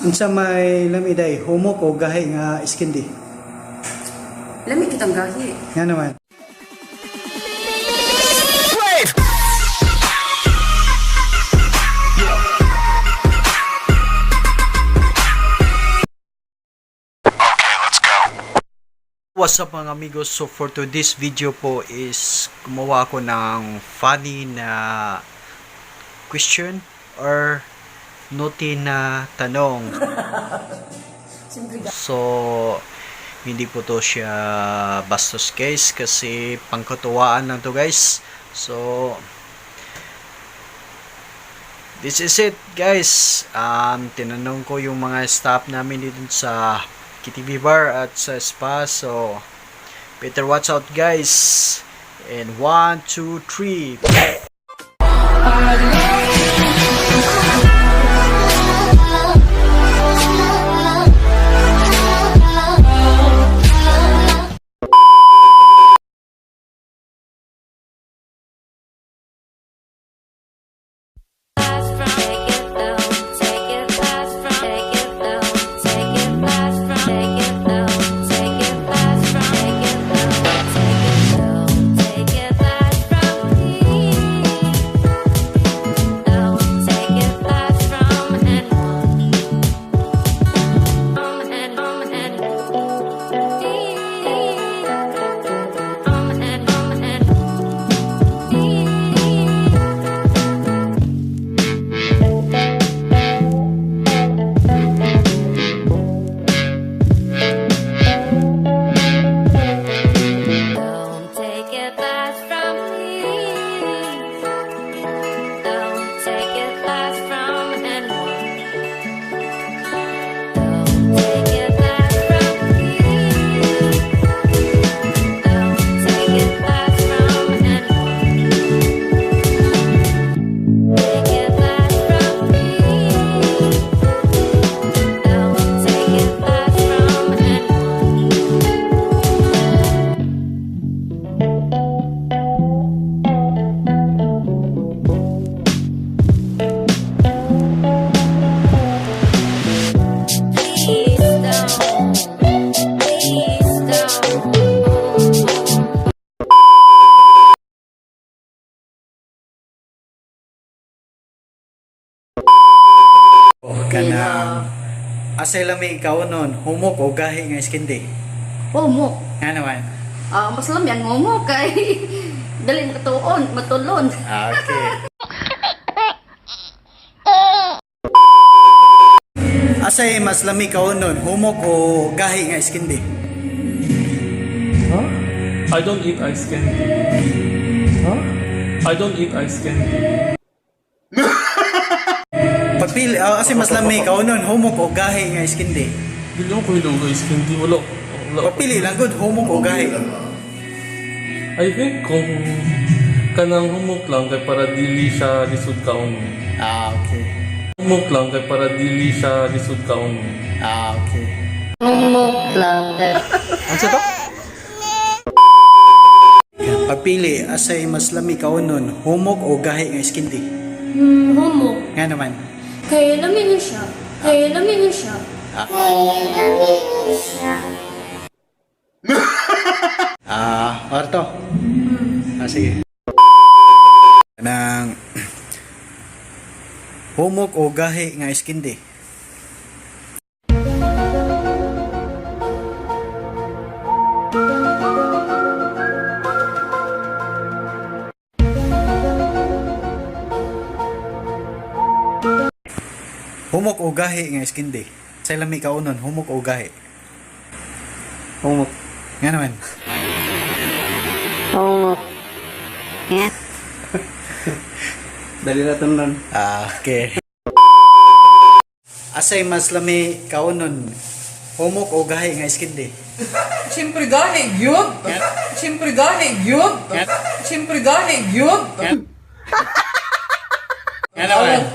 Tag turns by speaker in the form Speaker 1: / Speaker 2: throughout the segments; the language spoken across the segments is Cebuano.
Speaker 1: Unsa may lami day, humok o gahi nga iskindi?
Speaker 2: Lami kitang gahi.
Speaker 1: Nga naman.
Speaker 3: What's up, mga amigos? So for today's video po is gumawa ako ng funny na question or naughty na tanong. So hindi po to siya bastos, guys, kasi pangkatuwaan lang to, guys. So this is it, guys. Tinanong ko yung mga staff namin dito sa KTV bar at sa spa. So better watch out, guys. And 1, 2, 3.
Speaker 4: Don't take advice from me. Don't take advice from anyone. Don't take advice from me. Don't take advice from anyone. Take advice from me. Don't take advice from anyone. Please don't. Please don't.
Speaker 1: Oh, kanang asay lami kaunon, humok o gahi nga iskindi?
Speaker 5: Humok.
Speaker 1: Nga naman.
Speaker 5: Ah, mas lami ang humok kay dali makatuon, matulon.
Speaker 1: Ah, okay. Asay mas lami kaunon, humok o gahi nga iskindi?
Speaker 6: Huh? I don't eat ice candy. Huh? I don't eat ice candy.
Speaker 1: Pagpili, asay mas lami kaunon, humok o gahi nga iskindi?
Speaker 6: Dili ako hilaw ice candy. Wala. Wala.
Speaker 1: Pagpili lang gud, humok o gahi.
Speaker 6: I think kung kanang humok lang kay para dili siya lisod kaon.
Speaker 1: Ah, okay.
Speaker 6: Humok lang kay para dili siya lisod kaon.
Speaker 1: Ah, okay.
Speaker 5: Humok lang.
Speaker 1: Ano to? Pagpili, asay mas lami kaunon, humok o gahi nga iskindi?
Speaker 7: Humok.
Speaker 1: Nga naman.
Speaker 7: Kaya lami na siya. Kaya lami na siya.
Speaker 1: Ah, Arto. Ah, sige. Nang humok o gahi nga iskindi? Humok o gahi nga iskindi? Sa lami kaunon, humok o gahi?
Speaker 8: Humok.
Speaker 1: Nga naman.
Speaker 5: Humok. Yeah.
Speaker 8: Dali na tundan.
Speaker 1: Ah, okay. Asay mas lami kaunon, humok o gahi nga iskindi?
Speaker 9: Siyempre gani, gyud. Siyempre gani, gyud. Siyempre gani, gyud.
Speaker 1: Nga naman.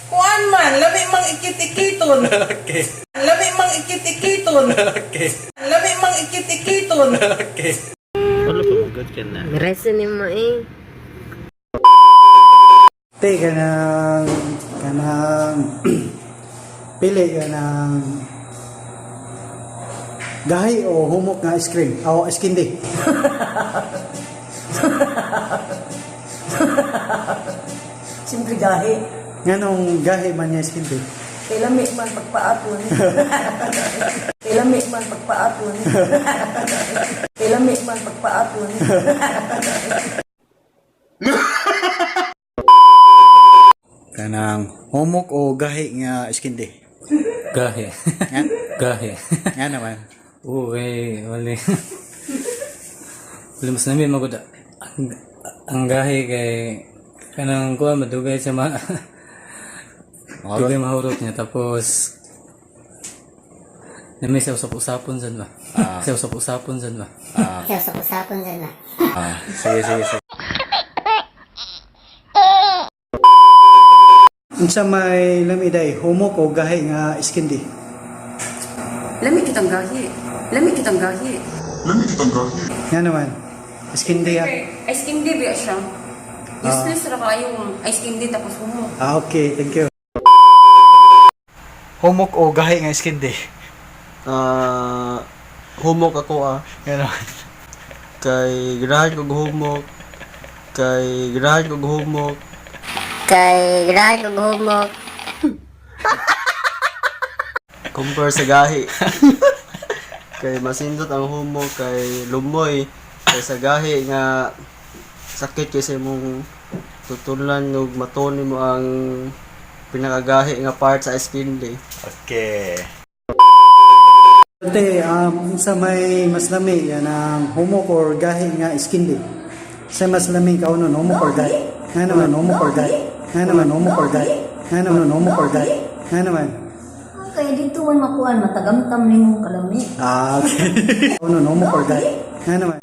Speaker 9: Kuan man, lami mang ikit-ikiton.
Speaker 1: Okay.
Speaker 9: Lami mang ikit-ikiton.
Speaker 1: Okay.
Speaker 9: Lami mang ikit-ikiton.
Speaker 1: Okay.
Speaker 8: Wala pa magod ka na.
Speaker 2: Resa ni mo eh.
Speaker 1: Te, kanang kanang Pili kanang gahi o humok nga ice cream o ice candy.
Speaker 10: Siyempre gahi.
Speaker 1: Nganong gahi man nga ice candy?
Speaker 10: Kay lami man pagpaapon. Kay lami man pagpaapon. Kay lami man pagpaapon.
Speaker 1: Kanang humok o gahi nga ice candy.
Speaker 6: Gahi.
Speaker 1: Nga,
Speaker 6: Gahi.
Speaker 1: nga naman.
Speaker 6: Oo, eh, wali. Wali mas namin magud ang gahi kay kanang kuha madugay sa ma dugay mahurot niya tapos nami sa usap-usapon sad ba? Sa usap-usapon sad ba?
Speaker 4: Usap-usapon sa na.
Speaker 1: Ah, sige, sige, sige. Unsa may lami day, humok o gahi nga ice candy?
Speaker 2: Lami kitang gahi. Lami kitang gahi.
Speaker 1: Nga naman. Ice candy ah.
Speaker 2: Ice candy ba siya? Useless ra kayo ice candy tapos humok.
Speaker 1: Ah, okay, thank you. Humok o gahi nga ice candy?
Speaker 8: Ah, humok ako ah.
Speaker 1: Nga naman.
Speaker 8: Kay ganahan kog humok. Kay ganahan kog humok.
Speaker 4: Kay ganahan kog humok.
Speaker 8: Compare sa gahi. Kay masindot ang humok kay lumoy kay sa gahi nga sakit kay sa imong tutulan ug matuon nimo ang pinakagahi nga part sa ice candy.
Speaker 1: Okay. Ate, unsa may mas lami yan ang humok or gahi nga ice candy? Sa mas lami kaunon, humok or gahi? Nga naman, humok or gahi? Nga naman, humok or gahi? Nga naman, humok or gahi? Nga naman.
Speaker 7: Kaya dito man makuan matagamtam nimong kalami.
Speaker 1: Ah, okay. Kaunon, humok or gahi? Nga naman.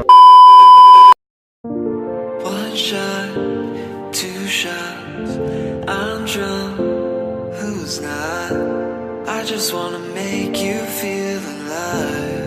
Speaker 11: One shot, two shots, I'm drunk, who's not? I just wanna make you feel alive.